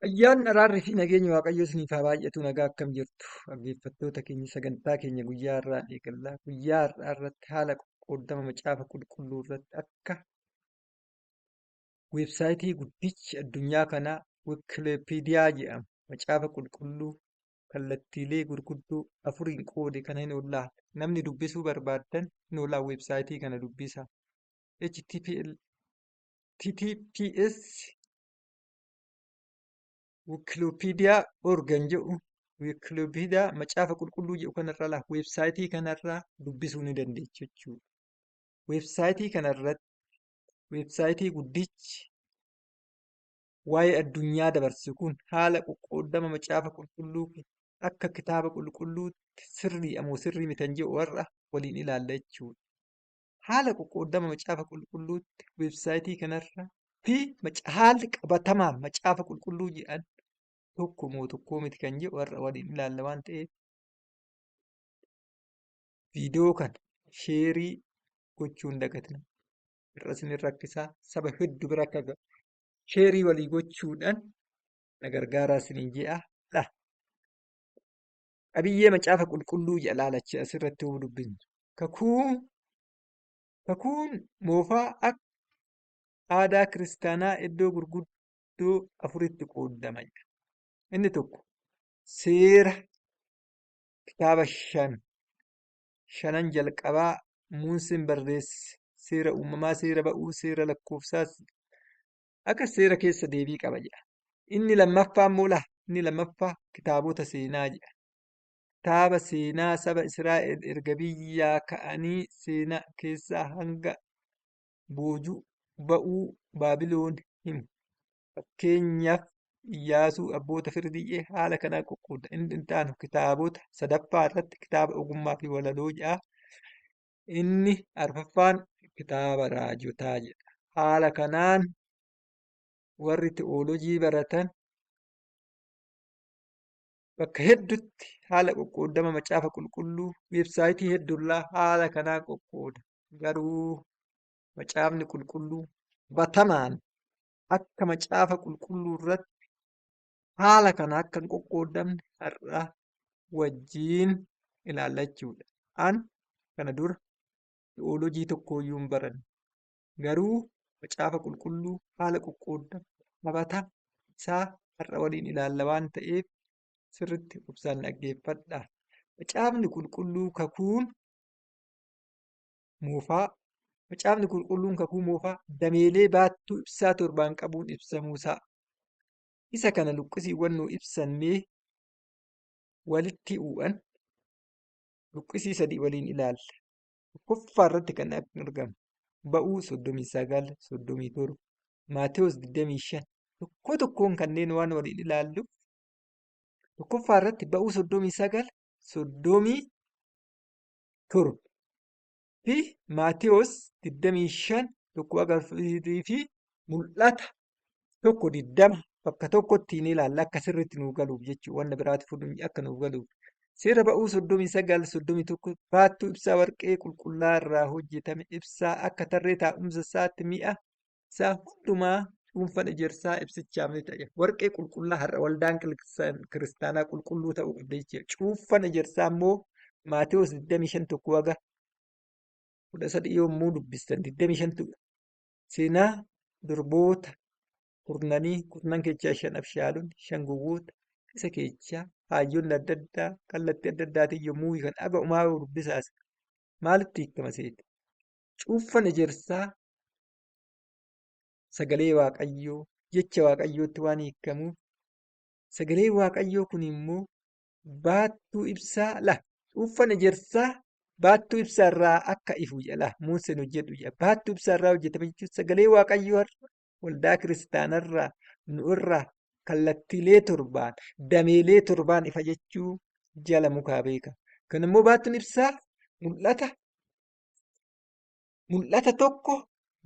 Ayyaanni araarri fi nageenyi Waaqayyoo isiniif haa baay'atu. Nagaa akkam jirtu? Dhaggeeffattoota keenya sagantaa keenya guyyaa har'aan eegalla. Guyyaa har'aa irratti haala qoqqoodama macaafa qulqulluu irratti akka weebsaayitii guddichi addunyaa kanaa Wikipeediyaa jedhamu macaafa qulqulluu kallattiilee gurguddoo afuriin qoode kana hin ollaa. Namni dubbisuu barbaaddan hin ollaa weebsaayitii kana dubbisaa. HTTPS Wikipedia organ jedhu Wikipedia macaafa qulqulluu jedhu kanarraa laa weebsaayitii kanarraa dubbisuu ni dandeechu jechuudha. Weebsaayitii kanarratti weebsaayitii guddichi waa'ee addunyaa dabarsu kun haala qoqqoodama macaafa qulqulluu akka kitaaba qulqulluutti sirrii moo sirrii miti kan jedhu warra waliin ilaalla jechuudha. Haala qoqqoodama macaafa qulqulluutti weebsaayitii kanarra fi haalli qabatamaa macaafa qulqulluu jedhan tokko moo tokkoo miti kan jedhu warra waliin ilaalla waan ta'eef viidiyoo kana sheerii gochuu hin dagatina. Irra isin rakkisaa saba hedduu bira akka ga'u sheerii walii gochuudhaan na gargaaraa isiniin jedha. Dha. Qabiyyee macaafa qulqulluu jedha laalachi asirratti yoo dubbisnu. Kakuun moofaa akka aadaa kiristaanaa iddoo gurguddoo afuritti qoodama jedha. Inni tokko seera kitaaba shanan jalqabaa Muuseen barreesse seera uumamaa, seera ba'uu, seera lakkoofsaa akka seera keessa deebii qaba jedha. Inni lammaffaa immoo laa inni lammaffaa kitaabota seenaa jedha. Kitaaba seenaa saba Israa'el erga biyyaa ka'anii seenaa keessaa hanga boojuu ba'uu Baabiloon himu. Fakkeenyaaf Iyyaasuu abboota firdii haala kanaan qoqqooda. Inni itti aanu kitaabota sadaffaa irratti kitaaba ogummaa fi walaloo jedha. Inni arfaffaan kitaaba raajotaa jedha. Haala kanaan warri ti'oolojii baratan bakka hedduutti haala qoqqoodama macaafa qulqulluu weebsaayitii hedduurraa haala kanaan qoqqooda. Garuu macaafni qulqulluu batamaan akka macaafa qulqulluu irratti haala kana akka hin qoqqoodamne har'a wajjiin ilaallachuudha. An kana dura ti'oolojii tokkooyyuu hin baranne. Garuu macaafa qulqulluu haala qoqqoodama qabata isaa har'a waliin ilaalla waan ta'eef sirriitti obsaan dhaggeeffadha. Macaafni qulqulluu kakuun moofaa Macaafni qulqulluun kakuu moofaa dameelee baattuu ibsaa torbaan qabuun ibsamuusaa. Isa kana luqqisiiwwan nuu ibsan mee walitti u'an luqqisii sadii waliin ilaalla. Tokkoffaa irratti kan argamu ba'uu 39, 37, Maatewos 25 tokko tokkoon kanneen waan waliin ilaallu tokkoffaa irratti ba'uu 39, 37 fi Maatewos 25 tokko agarsiisuu fi mul'ata tokko 20 bakka tokkotti ni ilaalla akka sirriitti nuu galuuf jechuudha. Wanna biraatti fuudhuun akka nuuf galuuf. Seera ba'uu 39 31 baattuu ibsaa warqee qulqullaa irraa hojjetame ibsaa akka tarree taa'umsa isaatti mi'a isaa hundumaa cuunfan ejersaa ibsichaaf ni ta'a. Warqee qulqullaa har'a waldaan kiristaanaa qulqulluu ta'uu qabdi jechuudha. Cuunfan ejersaa immoo Maatewos 25 tokko haga 13 yommuu dubbistan 25 seenaa durboota kurnanii kurnan keessaa shan abshaalonni shan gowwoota isa keessaa haayyonni adda addaa kallattii adda addaatiin yommuu hiikan aga umaa dubbisaas maalitti hiikama seete? Cuuffan ejersaa sagalee Waaqayyoo jecha Waaqayyootti waan hiikamuuf sagalee Waaqayyoo kun immoo baattuu ibsaa la cuuffan ejersaa baattuu ibsaa irraa akka ifu jedha Muuseen hojjedhu jedha baattuu ibsaa irraa hojjetame jechuun sagalee Waaqayyoo har'a waldaa kiristaanarraa nu irraa kallattiilee torbaan dameelee torbaan ifa jechuu jala mukaa beeka. Kan immoo baattuun ibsaa mul'ata mul'ata tokko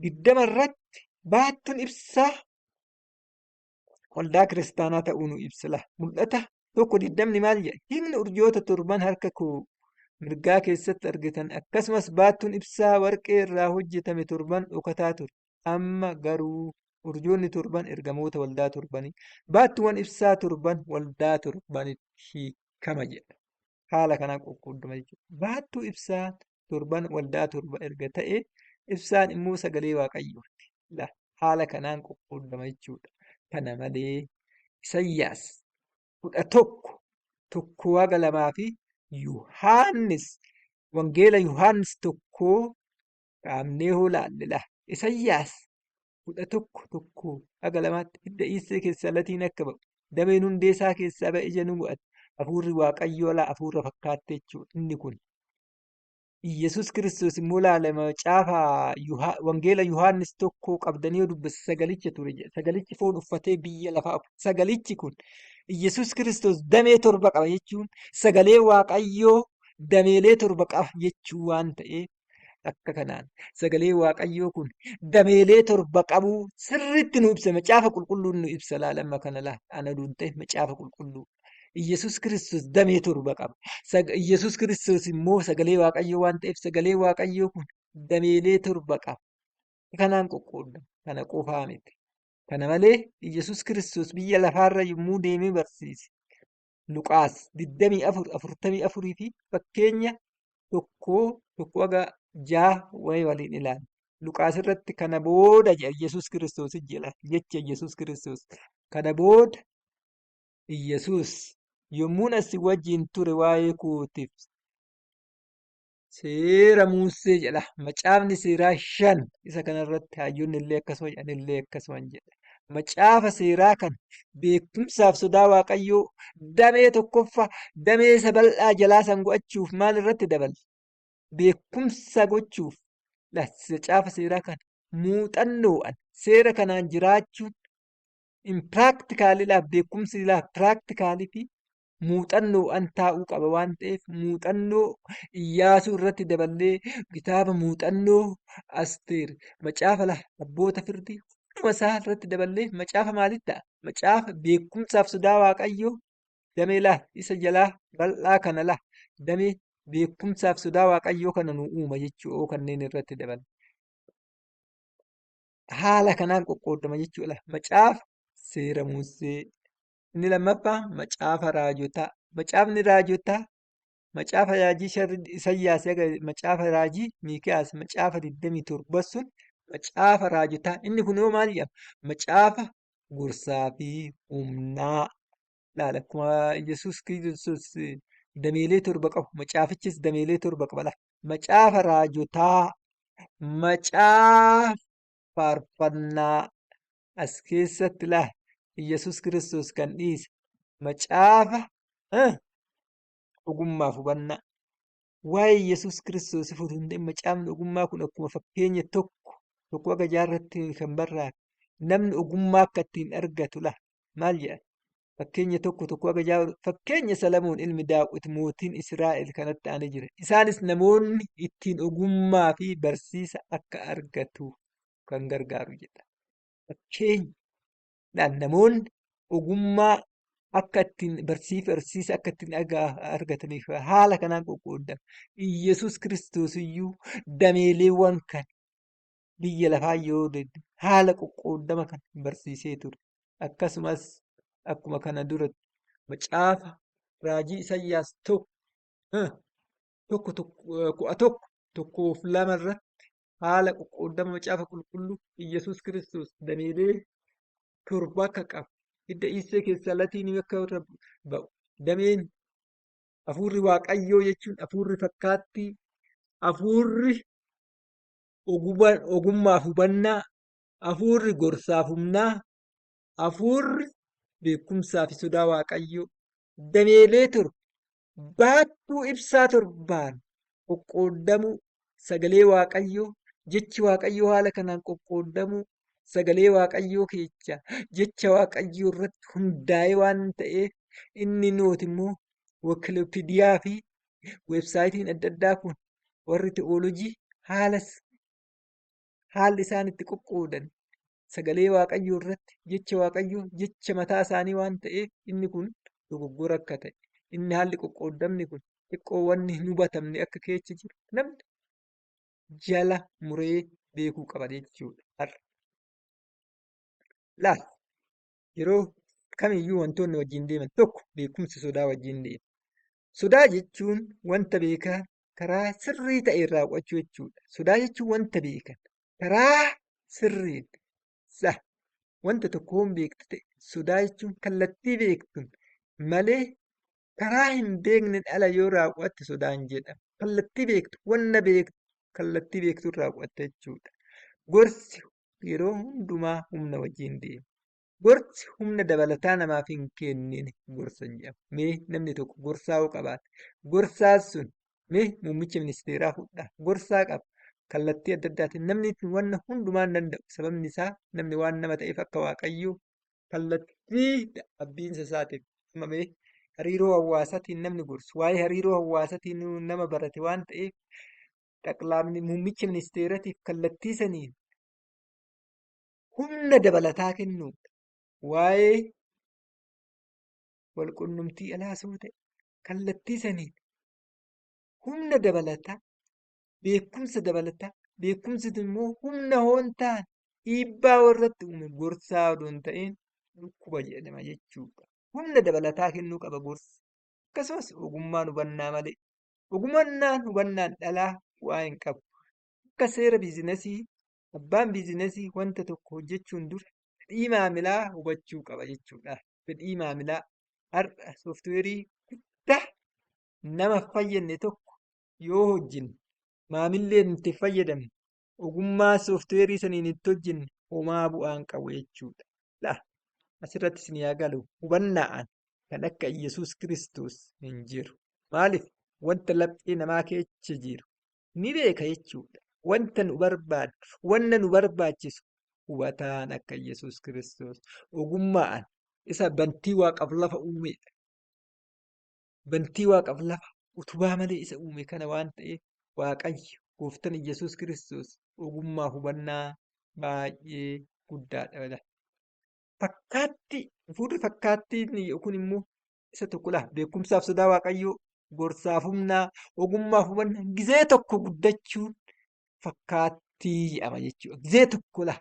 20 irratti baattuun ibsaa waldaa kiristaanaa ta'uu nu ibsa. Mul'ata tokko 20 maal jedha? Hiikni urjoota torban harka koo mirgaa keessatti argitan akkasumas baattuun ibsaa warqee irraa hojjetame torban dhokataa ture. Amma garuu Urjoonni torban ergamoota waldaa torbanii. Baattuuwwan ibsaa torban waldaa torbanitti hiikama jedha. Haala kanaan qoqqoodama jechuudha. Baattuu ibsaa torban waldaa torba erga ta'e ibsaan immoo sagalee Waaqayyooti. Haala kanaan qoqqoodama jechuudha. Kana malee Isayyaas 11 1-2 fi Yohaannis Wangeela Yohaannis tokkoo qaamnee hoo laalle laa. Isayyaas 11 1-2tti hidda Iissee keessaa latiin akka ba'u dameen hundee isaa keessaa ba'e ija nu godhata. Hafuurri Waaqayyoo laa hafuura fakkaatte jechuudha inni kun. Iyyasuus Kiristoos immoo laala macaafa Wangeela Yohaannis tokko qabdanii yoo dubbisa sagalicha ture jedha. Sagalichi foon uffatee biyya lafaa sagalichi kun Iyyasuus Kiristoos damee torba qaba jechuun sagalee Waaqayyoo dameelee torba qaba jechuu waan ta'eef akka kanaan sagalee Waaqayyoo kun dameelee torba qabuu sirriitti nu ibsa. Macaafa qulqulluun nu ibsa laala amma kana laala ana duun ta'e macaafa qulqulluu. Iyyasuus Kiristoos damee torba qaba. Iyyasuus Kiristoos immoo sagalee Waaqayyoo waan ta'eef sagalee Waaqayyoo kun dameelee torba qaba. Kanaan qoqqoodama. Kana qofaa miti. Kana malee Iyyasuus Kiristoos biyya lafaarra yommuu deemee barsiise Luqaas 24 44 fi fakkeenya tokkoo tokko haga ja'a wayii waliin ilaalla. Luqaas irratti kana booda jedha Iyyasuus Kiristoos jedha jecha Iyyasuus Kiristoos kana booda Iyyasuus yommuun asi wajjin ture waa'ee kootiif seera Muussee jedha. Macaafni seeraa shan isa kanarratti hayyoonni illee akkasuma jedhan illee akkasuma jedha. Macaafa seeraa kana beekumsaaf sodaa Waaqayyoo damee tokkoffaa damee isa bal'aa jalaa san go'achuuf maal irratti dabala? Beekumsa gochuuf macaafa seeraa kana muuxannoodhaan seera kanaan jiraachuun in practically laaf beekumsi laaf practically fi muuxannoodhaan taa'uu qaba waan ta'eef muuxannoo Iyyaasuu irratti daballee kitaaba muuxannoo Asteer macaafa laa abboota firdii hunduma isaa irratti daballee macaafa maalitti ta'a? Macaafa beekumsaaf sodaa Waaqayyoo damee laa isa jalaa bal'aa kana laa damee beekumsaaf sodaa Waaqayyoo kana nu uuma jechuu kanneen irratti daballe. Haala kanaan qoqqoodama jechuudha. Macaafa seera Musee. Inni lammaffaa macaafa raajotaa. Macaafni raajotaa macaafa raajii Isayyaas haga macaafa raajii Miikiyaas macaafa 27 sun macaafa raajotaa. Inni kun hoo maal jedhama? Macaafa gorsaa fi humnaa. Laala akkuma Yesuus Kiristoos dameelee torba qabu macaafichis dameelee torba qaba. Laala macaafa raajotaa Macaafa faarfannaa as keessatti laa Iyyasuus Kiristoos kan dhiise macaafa ogummaaf hubannaa waa'ee Iyyasuus Kiristoos utuu hin ta'in macaafni ogummaa kun akkuma fakkeenya tokko tokko haga jaarratti kan barraa'e namni ogummaa akka ittiin argatu laa maal jedha Fakkeenya tokko tokko haga ja'a fakkeenya Salamoon ilmi Daawit mootiin Israa'el kanatti aanee jira. Isaanis namoonni ittiin ogummaa fi barsiisa akka argatu kan gargaaru jedha. Fakkeenyadhaan namoonni ogummaa akka ittiin barsiisa akka ittiin argataniif haala kanaan qoqqoodama. Iyyasuus Kiristoos iyyuu dameeleewwan kana biyya lafaa yoo haala qoqqoodama kana barsiisee ture. Akkasumas akkuma kana dura macaafa raajii Isayyaas tokko tokko kudha tokko tokkoof lama irratti haala qoqqoodama macaafa qulqulluu Iyyasuus Kiristoos dameelee torba akka qabu hidda Iissee keessaa latiin akka irra ba'u dameen hafuurri Waaqayyoo jechuun hafuurri fakkaattii hafuurri ogummaaf hubannaa hafuurri gorsaaf humnaa, hafuurri beekumsaa fi sodaa Waaqayyoo dameelee torba baattuu ibsaa torbaan qoqqooddamuu sagalee Waaqayyoo jechi Waaqayyoo haala kanaan qoqqooddamuu sagalee Waaqayyoo keessa jecha Waaqayyoo irratti hundaa'ee waan ta'eef inni nooti immoo Wikipedia fi weebsaayitiin adda addaa kun warri te'oolojii haala haalli isaan itti qoqqoodan sagalee Waaqayyoo irratti jecha Waaqayyoo jecha mataa isaanii waan ta'eef inni kun dogoggora akka ta'e inni haalli qoqqooddamni kun xiqqoo wanni hin hubatamne akka keessa jiru namni jala muree beekuu qaba jechuudha har'a. Laal, yeroo kamiyyuu wantoonni wajjin deeman tokko beekumsi sodaa wajjin deema. Sodaa jechuun wanta beekaa karaa sirrii ta'een raawwachuu jechuudha. Sodaa jechuun wanta beekan karaa sirriin sa wanta tokko hoon beektu ta'e sodaa jechuun kallattii beektuun malee karaa hin beekneen ala yoo raawwatte sodaa hin jedhamu. Kallattii beektu, wanna beektu kallattii beektuun raawwatta jechuudha. Gorsi yeroo hundumaa humna wajjin deema. Gorsi humna dabalataa namaaf hin kennine gorsa hin jedhamu. Mee namni tokko gorsaa yoo qabaate, gorsaan sun mee muummicha ministeeraa fudhaa, gorsaa qaba. Kallattii adda addaatiin namni wanna hundumaa hin danda'u. Sababni isaa namni waan nama ta'eef akka Waaqayyoo kallattii abbiinsa isaatiif amma mee hariiroo hawaasaatiin namni gorsu waa'ee hariiroo hawaasaatiin nama barate waan ta'eef xaqlaamni muummicha ministeeratiif kallattii saniin humna dabalataa kennuudha. Waa'ee walqunnamtii alaas yoo ta'e kallattii saniin humna dabalataa, beekumsa dabalataa, beekumsi immoo humna hoon taane dhiibbaa warratti uume gorsaa odoo hin ta'in dhukkuba jedhama jechuudha. Humna dabalataa kennuu qaba gorsi. Akkasumas ogummaan hubannaa malee. Ogummaan hubannaan dhalaa bu'aa hin qabu. Akka seera biizinasii abbaan biizinasii wanta tokko hojjechuun dura fedhii maamilaa hubachuu qaba jechuudha. Fedhii maamilaa har'a sooftiweerii guddaa nama fayyadne tokko yoo hojjenne maamillee nuti fayyadamne ogummaa sooftiweerii saniin itti hojjenne homaa bu'aa hin qabu jechuudha. Laa asirratti isin yaa galu hubannaan kan akka Iyyasuus Kiristoos hin jiru. Maaliif wanta laphee namaa keessa jiru ni beeka jechuudha. Wanta nu barbaadu, wanna nu barbaachisu hubataan akka Iyyasuus Kiristoos ogummaan isa bantii waaqaaf lafa uumedha. Bantii waaqaaf lafa utubaa malee isa uume kana waan ta'eef Waaqayyo gooftaan Iyyasuus Kiristoos ogummaa hubannaa baay'ee guddaadha. Fakkaattii fuulri fakkaattiin kun immoo isa tokko laa beekumsaaf sodaa Waaqayyoo gorsaaf humnaa ogummaaf hubannaa gizee tokko guddachuun fakkaattii jedhama jechuudha. Gizee tokko laa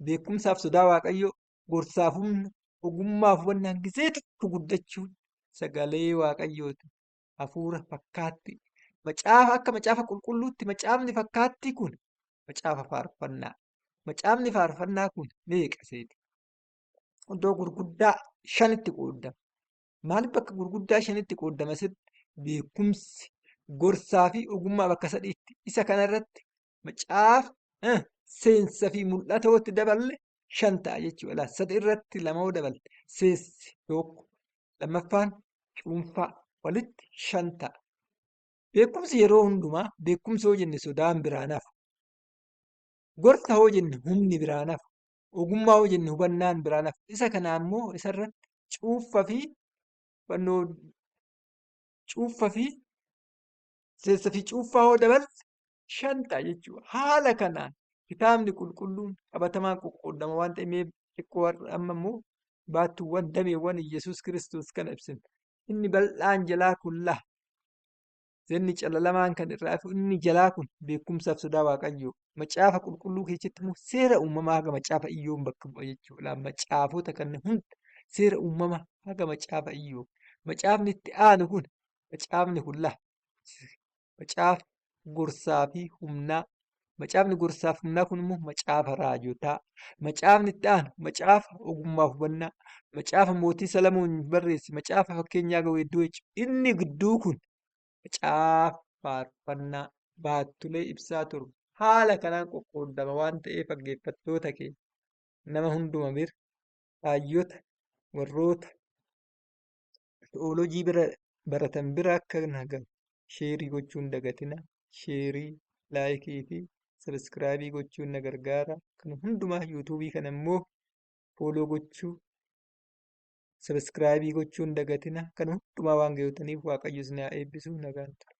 beekumsaaf sodaa Waaqayyoo gorsaaf humna ogummaaf hubannaan gizee tokko guddachuun sagalee Waaqayyooti. Hafuura fakkaattii. Macaafa akka macaafa qulqulluutti macaafni fakkaattii kun macaafa faarfannaa. Macaafni faarfannaa kun meeqa seeti? Iddoo gurguddaa shanitti qoodama. Maaliif bakka gurguddaa shanitti qoodama sitti? Beekumsi, gorsaa fi ogummaa bakka sadiitti. Isa kanarratti macaafa seensa fi mul'ata yoo itti daballe shan ta'a jechuudha. Laa sadi irratti lama yoo daballe seensi tokko lammaffaan cuunfaa walitti shan ta'a. Beekumsi yeroo hundumaa beekumsa yoo jenne sodaan biraan hafu. Gorsa yoo jenne humni biraan hafu. Ogummaa yoo jenne hubannaan biraan hafu. Isa kana immoo isarratti cuunfaa fi hubannoo cuunfaa fi seensa fi cuunfaa yoo daballe shan ta'a jechuudha. Haala kanaan kitaabni qulqulluun qabatamaan qoqqoodama waan ta'eef mee xiqqoo har'a amma immoo baattuuwwan dameewwan Iyyasuus Kiristoos kana ibsina. Inni bal'aan jalaa kun laa. Inni calalamaan kan irraa hafu inni jalaa kun beekumsaaf sodaa Waaqayyoo. Macaafa qulqulluu keessatti immoo seera uumamaa haga macaafa Iyyoob bakka bu'a jechuudha. Macaafota kanneen hunda seera uumamaa haga macaafa Iyyoob. Macaafni itti aanu kun macaafni kun laa. Macaafa gorsaa fi humnaa. Macaafni gorsaa fi humnaa kun immoo macaafa raajotaa. Macaafni itti aanu macaafa ogummaa fi hubannaa. Macaafa mootii Salamoon barreesse macaafa fakkeenyaa ga'u hedduu jechuudha. Inni gidduu kun macaafa faarfannaa baattulee ibsaa torba. Haala kanaan qoqqoodama waan ta'eef dhaggeeffattoota keenya nama hunduma bira haayyota warroota Te'oolojii bira baratan bira akka gahu sheerii gochuu hin dagatinaa. Sheerii, laayikii fi sabiskiraayibii gochuun na gargaara. Kan hundumaa yuutuubii kana immoo fooloo gochuu, sabiskiraayibii gochuu hin dagatinaa. Kan hundumaa waan gootaniif Waaqayyo isin haa eebbisu. Nagaan tura.